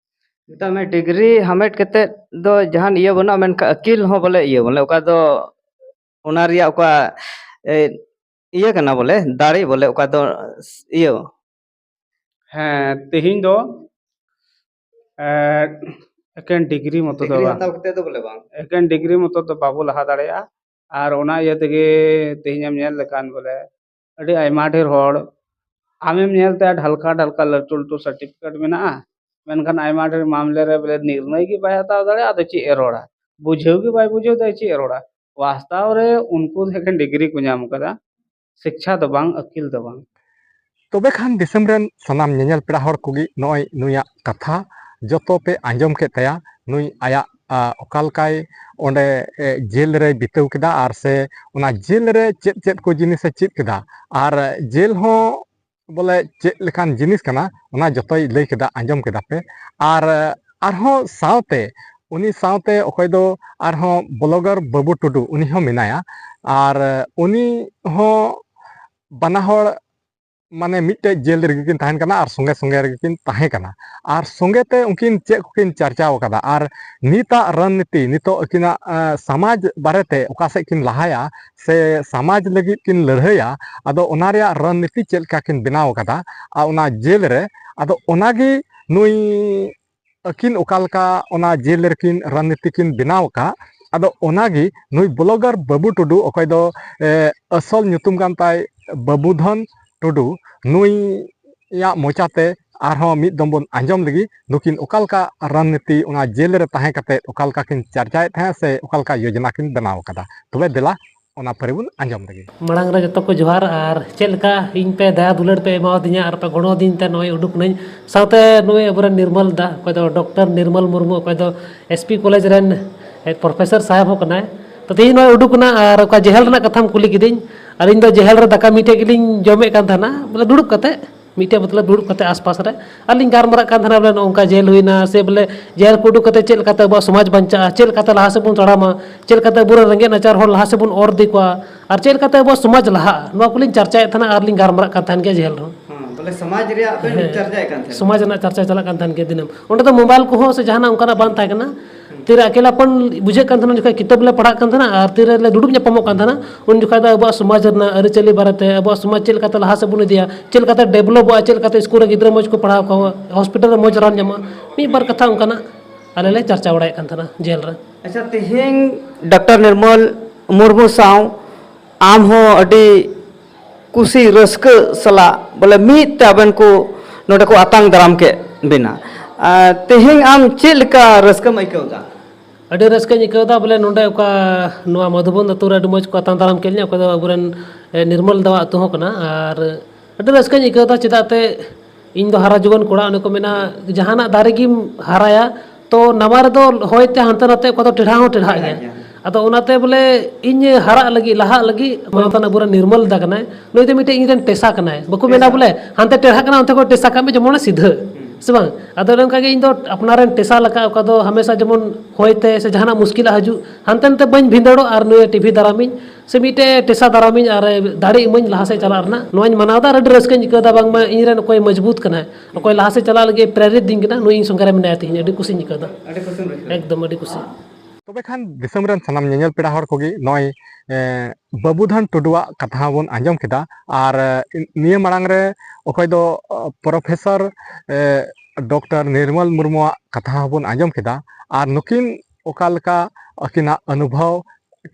ᱢᱮᱛᱟᱜ ᱢᱮ, ᱰᱤᱜᱽᱨᱤ ᱦᱟᱢᱮᱴ ᱠᱟᱛᱮᱫ ᱫᱚ ᱡᱟᱦᱟᱱ ᱤᱭᱟᱹ ᱵᱟᱹᱱᱩᱜᱼᱟ, ᱢᱮᱱᱠᱷᱟᱱ ᱟᱹᱠᱤᱞ ᱦᱚᱸ ᱵᱚᱞᱮ ᱤᱭᱟᱹ, ᱵᱚᱞᱮ, ᱚᱠᱟ ᱫᱚ ᱚᱱᱟ ᱨᱮᱭᱟᱜ ᱚᱠᱟ, ᱮ, ᱤᱭᱟᱹ ᱠᱟᱱᱟ, ᱵᱚᱞᱮ, ᱫᱟᱲᱮ, ᱵᱚᱞᱮ, ᱚᱠᱟ ᱫᱚ ᱤᱭᱟᱹ᱾ ᱦᱮᱸ, ᱛᱮᱦᱮᱧ ᱫᱚ, ᱮ, ᱮᱠᱮᱱ ᱰᱤᱜᱽᱨᱤ ᱢᱚᱛᱚ ᱫᱚ ᱰᱤᱜᱽᱨᱤ ᱵᱟᱝ᱾ ᱦᱟᱛᱟᱣ ᱠᱟᱛᱮᱫ ᱫᱚ ᱵᱚᱞᱮ ᱵᱟᱝ᱾ ᱮᱠᱮᱱ ᱰᱤᱜᱽᱨᱤ ᱢᱚᱛᱚ ᱫᱚ ᱵᱟᱵᱚ ᱞᱟᱦᱟ ᱫᱟᱲᱮᱭᱟᱜᱼᱟ᱾ ᱟᱨ ᱚᱱᱟ ᱤᱭᱟᱹ ᱛᱮᱜᱮ ᱛᱮᱦᱮᱧ ᱮᱢ ᱧᱮᱞ ᱞᱮᱠᱷᱟᱱ, ᱵᱚᱞᱮ, ᱟᱹᱰᱤ ᱟᱭᱢᱟ ᱰᱷᱮᱨ ᱦᱚᱲ ᱟᱢᱮᱢ ᱧᱮᱞ ᱛᱟᱭᱟ, ᱰᱷᱟᱞᱠᱟ ᱰᱷᱟᱞᱠᱟ ᱞᱟᱹᱴᱩ ᱞᱟᱹᱴᱩ ᱥᱟᱨᱴᱤᱯᱷᱤᱠᱮᱴ ᱢᱮᱱᱟᱜᱼᱟ, ᱢᱮᱱᱠᱷᱟᱱ ᱟᱭᱢᱟ ᱰᱷᱮᱨ ᱢᱟᱢᱞᱮ ᱨᱮ, ᱵᱚᱞᱮ, ᱱᱤᱨᱱᱚᱭ ᱜᱮ ᱵᱟᱭ ᱦᱟᱛᱟᱣ ᱫᱟᱲᱮᱭᱟᱜᱼᱟ᱾ ᱟᱫᱚ ᱪᱮᱫ ᱮ ᱨᱚᱲᱟ? ᱵᱩᱡᱷᱟᱹᱣ ᱜᱮ ᱵᱟᱭ ᱵᱩᱡᱷᱟᱹᱣ ᱫᱟ, ᱪᱮᱫ ᱮ ᱨᱚᱲᱟ? ᱵᱟᱥᱛᱟᱣ ᱨᱮ ᱩᱱᱠᱩ ᱫᱚ ᱮᱠᱮᱱ ᱰᱤᱜᱽᱨᱤ ᱠᱚ ᱧᱟᱢ ᱠᱟᱫᱟ, ᱥᱤᱠᱪᱷᱟ ᱫᱚ ᱵᱟᱝ, ᱟᱹᱠᱤᱞ ᱫᱚ ᱵᱟᱝ᱾ ᱛᱚᱵᱮ ᱠᱷᱟᱱ ᱫᱤᱥᱚᱢ ᱨᱮᱱ ᱥᱟᱱᱟᱢ ᱧᱮᱧᱮᱞ ᱯᱮᱲᱟ ᱦᱚᱲ ᱠᱚᱜᱮ ᱱᱚᱜᱼᱚᱭ ᱱᱩᱭᱟᱜ ᱠᱟᱛᱷᱟ ᱡᱚᱛᱚ ᱯᱮ ᱟᱸᱡᱚᱢ ᱠᱮᱫ ᱛᱟᱭᱟ᱾ ᱱᱩᱭ ᱟᱭᱟᱜ, ᱟ, ᱚᱠᱟ ᱞᱮᱠᱟᱭ ᱚᱸᱰᱮ, ᱮ, ᱡᱮᱞ ᱨᱮᱭ ᱵᱤᱛᱟᱹᱣ ᱠᱮᱫᱟ, ᱟᱨ ᱥᱮ ᱚᱱᱟ ᱡᱮᱞ ᱨᱮ ᱪᱮᱫ ᱪᱮᱫ ᱠᱚ ᱡᱤᱱᱤᱥᱮ ᱪᱮᱫ ᱠᱮᱫᱟ, ᱟᱨ ᱡᱮᱞ ᱦᱚᱸ ᱵᱚᱞᱮ ᱪᱮᱫ ᱞᱮᱠᱟᱱ ᱡᱤᱱᱤᱥ ᱠᱟᱱᱟ, ᱚᱱᱟ ᱡᱚᱛᱚᱭ ᱞᱟᱹᱭ ᱠᱮᱫᱟ, ᱟᱸᱡᱚᱢ ᱠᱮᱫᱟ ᱯᱮ᱾ ᱟᱨ ᱟᱨᱦᱚᱸ ᱥᱟᱶᱛᱮ, ᱩᱱᱤ ᱥᱟᱶᱛᱮ ᱚᱠᱚᱭ ᱫᱚ ᱟᱨᱦᱚᱸ ᱵᱞᱚᱜᱟᱨ ᱵᱟᱹᱵᱩ ᱴᱩᱰᱩ, ᱩᱱᱤ ᱦᱚᱸ ᱢᱮᱱᱟᱭᱟ᱾ ᱟᱨ ᱩᱱᱤ ᱦᱚᱸ ᱵᱟᱱᱟ ᱦᱚᱲ ᱢᱟᱱᱮ ᱢᱤᱫᱴᱮᱡ ᱡᱮᱞ ᱨᱮᱜᱮ ᱠᱤᱱ ᱛᱟᱦᱮᱱ ᱠᱟᱱᱟ ᱟᱨ ᱥᱚᱸᱜᱮ ᱥᱚᱸᱜᱮ ᱨᱮᱜᱮ ᱠᱤᱱ ᱛᱟᱦᱮᱸ ᱠᱟᱱᱟ᱾ ᱟᱨ ᱥᱚᱸᱜᱮ ᱛᱮ ᱩᱱᱠᱤᱱ ᱪᱮᱫ ᱠᱚᱠᱤᱱ ᱪᱟᱨᱪᱟᱣ ᱟᱠᱟᱫᱟ ᱟᱨ ᱱᱤᱛᱟᱜ ᱨᱟᱱᱱᱤᱛᱤ, ᱱᱤᱛᱚᱜ ᱟᱹᱠᱤᱱᱟᱜ ᱥᱚᱢᱟᱡᱽ ᱵᱟᱨᱮᱛᱮ ᱚᱠᱟ ᱥᱮᱫ ᱠᱤᱱ ᱞᱟᱦᱟᱭᱟ ᱥᱮ ᱥᱚᱢᱟᱡᱽ ᱞᱟᱹᱜᱤᱫ ᱠᱤᱱ ᱞᱟᱹᱲᱦᱟᱹᱭᱟ, ᱟᱫᱚ ᱚᱱᱟ ᱨᱮᱭᱟᱜ ᱨᱟᱱᱱᱤᱛᱤ ᱪᱮᱫ ᱞᱮᱠᱟ ᱠᱤᱱ ᱵᱮᱱᱟᱣ ᱟᱠᱟᱫᱟ ᱟᱨ ᱚᱱᱟ ᱡᱮᱞ ᱨᱮ, ᱟᱫᱚ ᱚᱱᱟᱜᱮ ᱱᱩᱭ ᱟᱹᱠᱤᱱ ᱚᱠᱟ ᱞᱮᱠᱟ ᱚᱱᱟ ᱡᱮᱞ ᱨᱮᱠᱤᱱ ᱨᱟᱡᱽᱱᱤᱛᱤ ᱠᱤᱱ ᱵᱮᱱᱟᱣ ᱟᱠᱟᱫ, ᱟᱫᱚ ᱚᱱᱟᱜᱮ ᱱᱩᱭ ᱵᱞᱚᱜᱟᱨ ᱵᱟᱹᱵᱩ ᱴᱩᱰᱩ, ᱚᱠᱚᱭ ᱫᱚ, ᱮ, ᱟᱥᱚᱞ ᱧᱩᱛᱩᱢ ᱠᱟᱱ ᱛᱟᱭ ᱵᱟᱹᱵᱩᱫᱷᱚᱱ ᱴᱩᱰᱩ, ᱱᱩᱭᱟᱜ ᱢᱚᱪᱟᱛᱮ ᱟᱨᱦᱚᱸ ᱢᱤᱫ ᱫᱚᱢ ᱵᱚᱱ ᱟᱸᱡᱚᱢ ᱞᱮᱜᱮ, ᱱᱩᱠᱤᱱ ᱚᱠᱟ ᱞᱮᱠᱟ ᱨᱟᱡᱽᱱᱤᱛᱤ ᱚᱱᱟ ᱡᱮᱞ ᱨᱮ ᱛᱟᱦᱮᱸ ᱠᱟᱛᱮ ᱚᱠᱟ ᱞᱮᱠᱟ ᱠᱤᱱ ᱪᱟᱨᱪᱟᱭᱮᱫ ᱛᱟᱦᱮᱸᱫ ᱥᱮ ᱚᱠᱟ ᱞᱮᱠᱟ ᱭᱳᱡᱚᱱᱟ ᱠᱤᱱ ᱵᱮᱱᱟᱣ ᱟᱠᱟᱫᱟ᱾ ᱛᱚᱵᱮ ᱫᱮᱞᱟ, ᱚᱱᱟ ᱯᱟᱹᱨᱤ ᱵᱚᱱ ᱟᱸᱡᱚᱢ ᱞᱮᱜᱮ᱾ ᱢᱟᱲᱟᱝ ᱨᱮ ᱡᱚᱛᱚ ᱠᱚ ᱡᱚᱦᱟᱨ, ᱟᱨ ᱪᱮᱫ ᱞᱮᱠᱟ ᱤᱧ ᱯᱮ ᱫᱟᱭᱟ ᱫᱩᱞᱟᱹᱲ ᱯᱮ ᱮᱢᱟᱣᱟᱫᱤᱧᱟ ᱟᱨ ᱯᱮ ᱜᱚᱲᱚᱣᱟᱫᱤᱧ ᱛᱮ ᱱᱚᱜᱼᱚᱭ ᱩᱰᱩᱠ ᱱᱟᱹᱧ᱾ ᱥᱟᱶᱛᱮ ᱱᱩᱭ ᱟᱵᱚᱨᱮᱱ ᱱᱤᱨᱢᱚᱞ ᱫᱟ, ᱚᱠᱚᱭ ᱫᱚ ᱰᱚᱠᱴᱚᱨ ᱱᱤᱨᱢᱚᱞ ᱢᱩᱨᱢᱩ, ᱚᱠᱚᱭ ᱫᱚ ᱮᱥ ᱯᱤ ᱠᱚᱞᱮᱡᱽ ᱨᱮᱱ, ᱮ, ᱯᱨᱚᱯᱷᱮᱥᱚᱨ ᱥᱟᱦᱮᱵᱽ ᱦᱚᱸ ᱠᱟᱱᱟᱭ᱾ ᱛᱚ, ᱛᱮᱦᱮᱧ ᱱᱚᱜᱼᱚᱭ ᱩᱰᱩᱠ ᱮᱱᱟ, ᱟᱨ ᱚᱠᱟ ᱡᱮᱦᱮᱞ ᱨᱮᱱᱟᱜ ᱠᱟᱛᱷᱟᱢ ᱠᱩᱞᱤ ᱠᱤᱫᱤᱧ, ᱟᱹᱞᱤᱧ ᱫᱚ ᱡᱮᱦᱮᱞ ᱨᱮ ᱫᱟᱠᱟ ᱢᱤᱫᱴᱷᱮᱡ ᱜᱮᱞᱤᱧ ᱡᱚᱢᱮᱫ ᱠᱟᱱ ᱛᱟᱦᱮᱱᱟ, ᱵᱚᱞᱮ, ᱫᱩᱲᱩᱵ ᱠᱟᱛᱮ, ᱢᱤᱫᱴᱷᱮᱡ, ᱢᱚᱛᱞᱚᱵ, ᱫᱩᱲᱩᱵ ᱠᱟᱛᱮ ᱟᱥᱯᱟᱥ ᱨᱮ᱾ ᱟᱨ ᱞᱤᱧ ᱜᱟᱞᱢᱟᱨᱟᱜ ᱠᱟᱱ ᱛᱟᱦᱮᱱᱟ, ᱵᱚᱞᱮ, ᱱᱚᱜᱼᱚ ᱱᱚᱝᱠᱟ ᱡᱮᱞ ᱦᱩᱭᱱᱟ, ᱥᱮ, ᱵᱚᱞᱮ, ᱡᱮᱞ ᱠᱚ ᱩᱰᱩᱠ ᱠᱟᱛᱮ ᱪᱮᱫ ᱞᱮᱠᱟᱛᱮ ᱟᱵᱚᱣᱟᱜ ᱥᱚᱢᱟᱡᱽ ᱵᱟᱧᱪᱟᱜᱼᱟ, ᱪᱮᱫ ᱞᱮᱠᱟᱛᱮ ᱞᱟᱦᱟ ᱥᱮᱫ ᱵᱚᱱ ᱛᱟᱲᱟᱢᱟ, ᱪᱮᱫ ᱞᱮᱠᱟᱛᱮ ᱟᱵᱚᱨᱮᱱ ᱨᱮᱸᱜᱮᱡ ᱱᱟᱪᱟᱨ ᱦᱚᱲ ᱞᱟᱦᱟ ᱥᱮᱫ ᱵᱚᱱ ᱚᱨ ᱤᱫᱤ ᱠᱚᱣᱟ, ᱟᱨ ᱪᱮᱫ ᱞᱮᱠᱟᱛᱮ ᱟᱵᱚᱣᱟᱜ ᱥᱚᱢᱟᱡᱽ ᱞᱟᱦᱟᱜᱼᱟ, ᱱᱚᱣᱟ ᱠᱚᱞᱤᱧ ᱪᱟᱨᱪᱟᱭᱮᱫ ᱛᱟᱦᱮᱱᱟ ᱟᱨ ᱞᱤᱧ ᱜᱟᱞᱢᱟᱨᱟᱜ ᱠᱟᱱ ᱛᱟᱦᱮᱱ ᱜᱮᱭᱟ ᱡᱮᱦᱮᱞ ᱨᱮᱦᱚᱸ᱾ ᱦᱮᱸ, ᱵᱚᱞᱮ, ᱥᱚᱢᱟᱡᱽ ᱨᱮᱭᱟᱜ ᱵᱮᱱ ᱦᱮᱸ᱾ ᱪᱟᱨᱪᱟᱭᱮᱫ ᱠᱟᱱ ᱛᱟᱦᱮᱱᱟ᱾ ᱥᱚᱢᱟᱡᱽ ᱨᱮᱱᱟᱜ ᱪᱟᱨᱪᱟ ᱪᱟᱞᱟᱜ ᱠᱟᱱ ᱛᱟᱦᱮᱱ ᱜᱮᱭᱟ ᱫᱤᱱᱟᱹᱢ᱾ ᱚᱸᱰᱮ ᱫᱚ ᱢᱳᱵᱟᱭᱤᱞ ᱠᱚᱦᱚᱸ ᱥᱮ ᱡᱟᱦᱟᱱᱟᱜ ᱚᱱᱠᱟᱱᱟᱜ ᱵᱟᱝ ᱛᱟᱦᱮᱸ ᱠᱟᱱᱟ᱾ ᱛᱤᱨᱮ ᱟᱹᱠᱮᱞᱟᱯᱚᱱ ᱵᱩᱡᱷᱟᱹᱜ ᱠᱟᱱ ᱛᱟᱦᱮᱱᱟ, ᱩᱱ ᱡᱚᱠᱷᱚᱱ ᱠᱤᱛᱟᱹᱵ ᱞᱮ ᱯᱟᱲᱦᱟᱜ ᱠᱟᱱ ᱛᱟᱦᱮᱱᱟ ᱟᱨ ᱛᱤᱨᱮ ᱞᱮ ᱫᱩᱲᱩᱵ ᱧᱟᱯᱟᱢᱚᱜ ᱠᱟᱱ ᱛᱟᱦᱮᱱᱟ, ᱩᱱ ᱡᱚᱠᱷᱚᱱ ᱫᱚ ᱟᱵᱚᱣᱟᱜ ᱥᱚᱢᱟᱡᱽ ᱨᱮᱱᱟᱜ ᱟᱹᱨᱤᱪᱟᱹᱞᱤ ᱵᱟᱨᱮᱛᱮ, ᱟᱵᱚᱣᱟᱜ ᱥᱚᱢᱟᱡᱽ ᱪᱮᱫ ᱞᱮᱠᱟᱛᱮ ᱞᱟᱦᱟ ᱥᱮᱫ ᱵᱚᱱ ᱤᱫᱤᱭᱟ, ᱪᱮᱫ ᱞᱮᱠᱟᱛᱮ ᱰᱮᱵᱷᱞᱚᱯᱚᱜᱼᱟ, ᱪᱮᱫ ᱞᱮᱠᱟᱛᱮ ᱥᱠᱩᱞ ᱨᱮ ᱜᱤᱫᱽᱨᱟᱹ ᱢᱚᱡᱽ ᱠᱚ ᱯᱟᱲᱦᱟᱣ ᱠᱚᱣᱟ, ᱦᱚᱥᱯᱤᱴᱟᱞ ᱨᱮ ᱢᱚᱡᱽ ᱨᱟᱱ ᱧᱟᱢᱚᱜᱼᱟ, ᱢᱤᱫ ᱵᱟᱨ ᱠᱟᱛᱷᱟ ᱚᱱᱠᱟᱱᱟᱜ ᱟᱞᱮ ᱞᱮ ᱪᱟᱨᱪᱟ ᱵᱟᱲᱟᱭᱮᱫ ᱠᱟᱱ ᱛᱟᱦᱮᱱᱟ ᱡᱮᱞ ᱨᱮ᱾ ᱟᱪᱪᱷᱟ, ᱛᱮᱦᱮᱧ ᱰᱟᱠᱛᱟᱨ ᱱᱤᱨᱢᱚᱞ ᱢᱩᱨᱢᱩ ᱥᱟᱶ ᱟᱢ ᱦᱚᱸ ᱟᱹᱰᱤ ᱠᱩᱥᱤ ᱨᱟᱹᱥᱠᱟᱹ ᱥᱟᱞᱟᱜ, ᱵᱚᱞᱮ, ᱢᱤᱫ ᱛᱮ ᱟᱵᱮᱱ ᱠᱚ ᱱᱚᱰᱮ ᱠᱚ ᱟᱛᱟᱝ ᱫᱟᱨᱟᱢ ᱠᱮᱫ ᱵᱮᱱᱟ᱾ ᱟᱨ ᱛᱮᱦᱮᱧ ᱟᱢ ᱪᱮᱫ ᱞᱮᱠᱟ ᱨᱟᱹᱥᱠᱟᱹᱢ ᱟᱹᱭᱠᱟᱹᱣ ᱮᱫᱟ? ᱟᱹᱰᱤ ᱨᱟᱹᱥᱠᱟᱹᱧ ᱟᱹᱭᱠᱟᱹᱣ ᱮᱫᱟ, ᱵᱚᱞᱮ, ᱱᱚᱰᱮ ᱚᱠᱟ ᱱᱚᱣᱟ ᱢᱚᱫᱷᱩᱵᱚᱱ ᱟᱹᱛᱩ ᱨᱮ ᱟᱹᱰᱤ ᱢᱚᱡᱽ ᱠᱚ ᱟᱛᱟᱝ ᱫᱟᱨᱟᱢ ᱠᱮᱫ ᱞᱤᱧᱟ, ᱚᱠᱚᱭ ᱫᱚ ᱟᱵᱚᱨᱮᱱ, ᱮ, ᱱᱤᱨᱢᱚᱞ ᱫᱟᱣᱟᱜ ᱟᱹᱛᱩ ᱦᱚᱸ ᱠᱟᱱᱟ᱾ ᱟᱨ ᱟᱹᱰᱤ ᱨᱟᱹᱥᱠᱟᱹᱧ ᱟᱹᱭᱠᱟᱹᱣ ᱮᱫᱟ, ᱪᱮᱫᱟᱜ ᱛᱮ ᱤᱧ ᱫᱚ ᱦᱟᱨᱟ ᱡᱩᱣᱟᱹᱱ ᱠᱚᱲᱟ, ᱚᱱᱮ ᱠᱚ ᱢᱮᱱᱟ, ᱡᱟᱦᱟᱱᱟᱜ ᱫᱟᱨᱮ ᱜᱮᱢ ᱦᱟᱨᱟᱭᱟ, ᱛᱚ ᱱᱟᱣᱟ ᱨᱮᱫᱚ ᱦᱚᱭ ᱛᱮ ᱦᱟᱱᱛᱮ ᱱᱟᱛᱮ ᱚᱠᱟ ᱫᱚ ᱴᱮᱲᱦᱟ ᱦᱚᱸ ᱴᱮᱲᱦᱟᱜ ᱴᱮᱲᱦᱟᱜ ᱜᱮᱭᱟ᱾ ᱜᱮᱭᱟ᱾ ᱟᱫᱚ ᱚᱱᱟᱛᱮ, ᱵᱚᱞᱮ, ᱤᱧ ᱦᱟᱨᱟᱜ ᱞᱟᱹᱜᱤᱫ, ᱞᱟᱦᱟᱜ ᱞᱟᱹᱜᱤᱫ, ᱢᱟᱱᱚᱛᱟᱱ ᱟᱵᱚᱨᱮᱱ ᱱᱤᱨᱢᱚᱞ ᱫᱟ ᱠᱟᱱᱟᱭ, ᱱᱩᱭ ᱫᱚ ᱢᱤᱫᱴᱮᱱ ᱤᱧ ᱨᱮᱱ ᱴᱮᱥᱟ ᱠᱟᱱᱟᱭ᱾ ᱵᱟᱠᱚ ᱢᱮᱱᱟ, ᱴᱮᱥᱟ᱾ ᱵᱚᱞᱮ, ᱦᱟᱱᱛᱮ ᱴᱮᱲᱦᱟᱜ ᱠᱟᱱᱟ, ᱚᱱᱛᱮ ᱠᱷᱚᱱ ᱴᱮᱥᱟ ᱠᱟᱜ ᱢᱮ, ᱡᱮᱢᱚᱱ ᱥᱤᱫᱷᱟᱹ᱾ ᱦᱩᱸ᱾ ᱥᱮ ᱵᱟᱝ? ᱟᱫᱚ ᱚᱱᱮ ᱚᱱᱠᱟ ᱜᱮ ᱤᱧ ᱫᱚ ᱟᱯᱱᱟᱨᱮᱢ ᱴᱮᱥᱟ ᱞᱮᱠᱟ, ᱚᱠᱟ ᱫᱚ ᱦᱟᱢᱮᱥᱟ ᱡᱮᱢᱚᱱ ᱦᱚᱭ ᱛᱮ ᱥᱮ ᱡᱟᱦᱟᱱᱟᱜ ᱢᱩᱥᱠᱤᱞᱟᱜ ᱦᱤᱡᱩᱜ, ᱦᱟᱱᱛᱮ ᱱᱟᱛᱮ ᱵᱟᱹᱧ ᱵᱷᱤᱸᱫᱟᱹᱲᱚᱜ, ᱟᱨ ᱱᱩᱭᱮ ᱴᱤᱵᱷᱤ ᱫᱟᱨᱟᱢᱤᱧ ᱥᱮ ᱢᱤᱫᱴᱮᱡ ᱴᱮᱥᱟ ᱫᱟᱨᱟᱢᱤᱧ ᱟᱨ ᱫᱟᱲᱮ ᱤᱢᱟᱹᱧ ᱞᱟᱦᱟ ᱥᱮᱫ ᱪᱟᱞᱟᱜ ᱨᱮᱱᱟᱜ, ᱱᱚᱣᱟᱧ ᱢᱟᱱᱟᱣ ᱮᱫᱟ ᱟᱨ ᱟᱹᱰᱤ ᱨᱟᱹᱥᱠᱟᱹᱧ ᱟᱹᱭᱠᱟᱹᱣ ᱮᱫᱟ, ᱵᱟᱝᱢᱟ ᱤᱧ ᱨᱮᱱ ᱚᱠᱚᱭ ᱢᱚᱡᱽᱵᱩᱛ ᱠᱟᱱᱟᱭ, ᱚᱠᱚᱭ ᱞᱟᱦᱟ ᱥᱮᱫ ᱪᱟᱞᱟᱜ ᱞᱟᱹᱜᱤᱫ ᱯᱨᱮᱨᱤᱛ ᱫᱤᱧ ᱠᱟᱱᱟ, ᱱᱩᱭ ᱤᱧ ᱥᱚᱸᱜᱮ ᱨᱮ ᱢᱮᱱᱟᱭ ᱛᱤᱧ, ᱟᱹᱰᱤ ᱠᱩᱥᱤᱧ ᱟᱹᱭᱠᱟᱹᱣ ᱮᱫᱟ᱾ ᱟᱹᱰᱤ ᱠᱩᱥᱤᱢ ᱨᱟᱹᱥᱠᱟᱹ᱾ ᱮᱠᱫᱚᱢ ᱟᱹᱰᱤ ᱠᱩᱥᱤ᱾ ᱛᱚᱵᱮ ᱠᱷᱟᱱ ᱫᱤᱥᱚᱢ ᱨᱮᱱ ᱥᱟᱱᱟᱢ ᱧᱮᱧᱮᱞ ᱯᱮᱲᱟ ᱦᱚᱲ ᱠᱚᱜᱮ ᱱᱚᱜᱼᱚᱭ, ᱮ, ᱵᱟᱹᱵᱩᱫᱷᱚᱱ ᱴᱩᱰᱩᱣᱟᱜ ᱠᱟᱛᱷᱟ ᱦᱚᱸᱵᱚᱱ ᱟᱸᱡᱚᱢ ᱠᱮᱫᱟ᱾ ᱟᱨ, ᱮ, ᱱᱤᱭᱟᱹ ᱢᱟᱲᱟᱝ ᱨᱮ ᱚᱠᱚᱭ ᱫᱚ, ᱚ, ᱯᱨᱚᱯᱷᱮᱥᱚᱨ, ᱮ, ᱰᱚᱠᱴᱚᱨ ᱱᱤᱨᱢᱚᱞ ᱢᱩᱨᱢᱩᱣᱟᱜ ᱠᱟᱛᱷᱟ ᱦᱚᱸᱵᱚᱱ ᱟᱸᱡᱚᱢ ᱠᱮᱫᱟ᱾ ᱟᱨ ᱱᱩᱠᱤᱱ ᱚᱠᱟ ᱞᱮᱠᱟ ᱟᱹᱠᱤᱱᱟᱜ ᱚᱱᱩᱵᱷᱚᱵ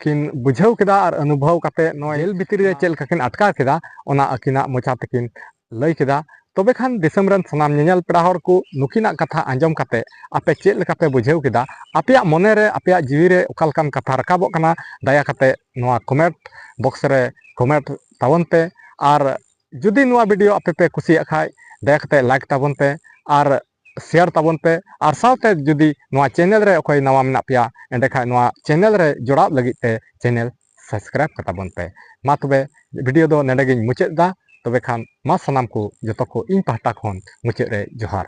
ᱠᱤᱱ ᱵᱩᱡᱷᱟᱹᱣ ᱠᱮᱫᱟ ᱟᱨ ᱚᱱᱩᱵᱷᱚᱵ ᱠᱟᱛᱮ ᱱᱚᱣᱟ ᱡᱮᱞ ᱵᱷᱤᱛᱨᱤ ᱨᱮ ᱪᱮᱫ ᱞᱮᱠᱟ ᱠᱤᱱ ᱟᱴᱠᱟᱨ ᱠᱮᱫᱟ, ᱚᱱᱟ ᱟᱹᱠᱤᱱᱟᱜ ᱢᱚᱪᱟ ᱛᱮᱠᱤᱱ ᱞᱟᱹᱭ ᱠᱮᱫᱟ᱾ ᱛᱚᱵᱮ ᱠᱷᱟᱱ ᱫᱤᱥᱚᱢ ᱨᱮᱱ ᱥᱟᱱᱟᱢ ᱧᱮᱧᱮᱞ ᱯᱮᱲᱟ ᱦᱚᱲ ᱠᱚ ᱱᱩᱠᱤᱱᱟᱜ ᱠᱟᱛᱷᱟ ᱟᱸᱡᱚᱢ ᱠᱟᱛᱮ ᱟᱯᱮ ᱪᱮᱫ ᱞᱮᱠᱟ ᱯᱮ ᱵᱩᱡᱷᱟᱹᱣ ᱠᱮᱫᱟ? ᱟᱯᱮᱭᱟᱜ ᱢᱚᱱᱮ ᱨᱮ, ᱟᱯᱮᱭᱟᱜ ᱡᱤᱣᱤ ᱨᱮ ᱚᱠᱟ ᱞᱮᱠᱟᱱ ᱠᱟᱛᱷᱟ ᱨᱟᱠᱟᱵᱚᱜ ᱠᱟᱱᱟ, ᱫᱟᱭᱟ ᱠᱟᱛᱮ ᱱᱚᱣᱟ comment box ᱨᱮ comment ᱛᱟᱵᱚᱱ ᱯᱮ᱾ ᱟᱨ ᱡᱩᱫᱤ ᱱᱚᱣᱟ video ᱟᱯᱮ ᱯᱮ ᱠᱩᱥᱤᱭᱟᱜ ᱠᱷᱟᱡ, ᱫᱟᱭᱟ ᱠᱟᱛᱮ like ᱛᱟᱵᱚᱱ ᱯᱮ᱾ ᱟᱨ share ᱛᱟᱵᱚᱱ ᱯᱮ, ᱟᱨ ᱥᱟᱶᱛᱮ ᱡᱩᱫᱤ ᱱᱚᱣᱟ channel ᱨᱮ ᱚᱠᱚᱭ ᱱᱟᱣᱟ ᱢᱮᱱᱟᱜ ᱯᱮᱭᱟ, ᱮᱸᱰᱮᱠᱷᱟᱱ ᱱᱚᱣᱟ channel ᱨᱮ ᱡᱚᱲᱟᱣ ᱞᱟᱹᱜᱤᱫ ᱛᱮ channel subscribe ᱠᱟᱛᱟᱵᱚᱱ ᱯᱮ᱾ ᱢᱟ ᱛᱚᱵᱮ video ᱫᱚ ᱱᱚᱰᱮ ᱜᱤᱧ ᱢᱩᱪᱟᱹᱫ ᱮᱫᱟ᱾ ᱛᱚᱵᱮ ᱠᱷᱟᱱ ᱢᱟ ᱥᱟᱱᱟᱢ ᱠᱚ ᱡᱚᱛᱚ ᱠᱚ ᱤᱧ ᱯᱟᱦᱴᱟ ᱠᱷᱚᱱ ᱢᱩᱪᱟᱹᱫ ᱨᱮ ᱡᱚᱦᱟᱨ᱾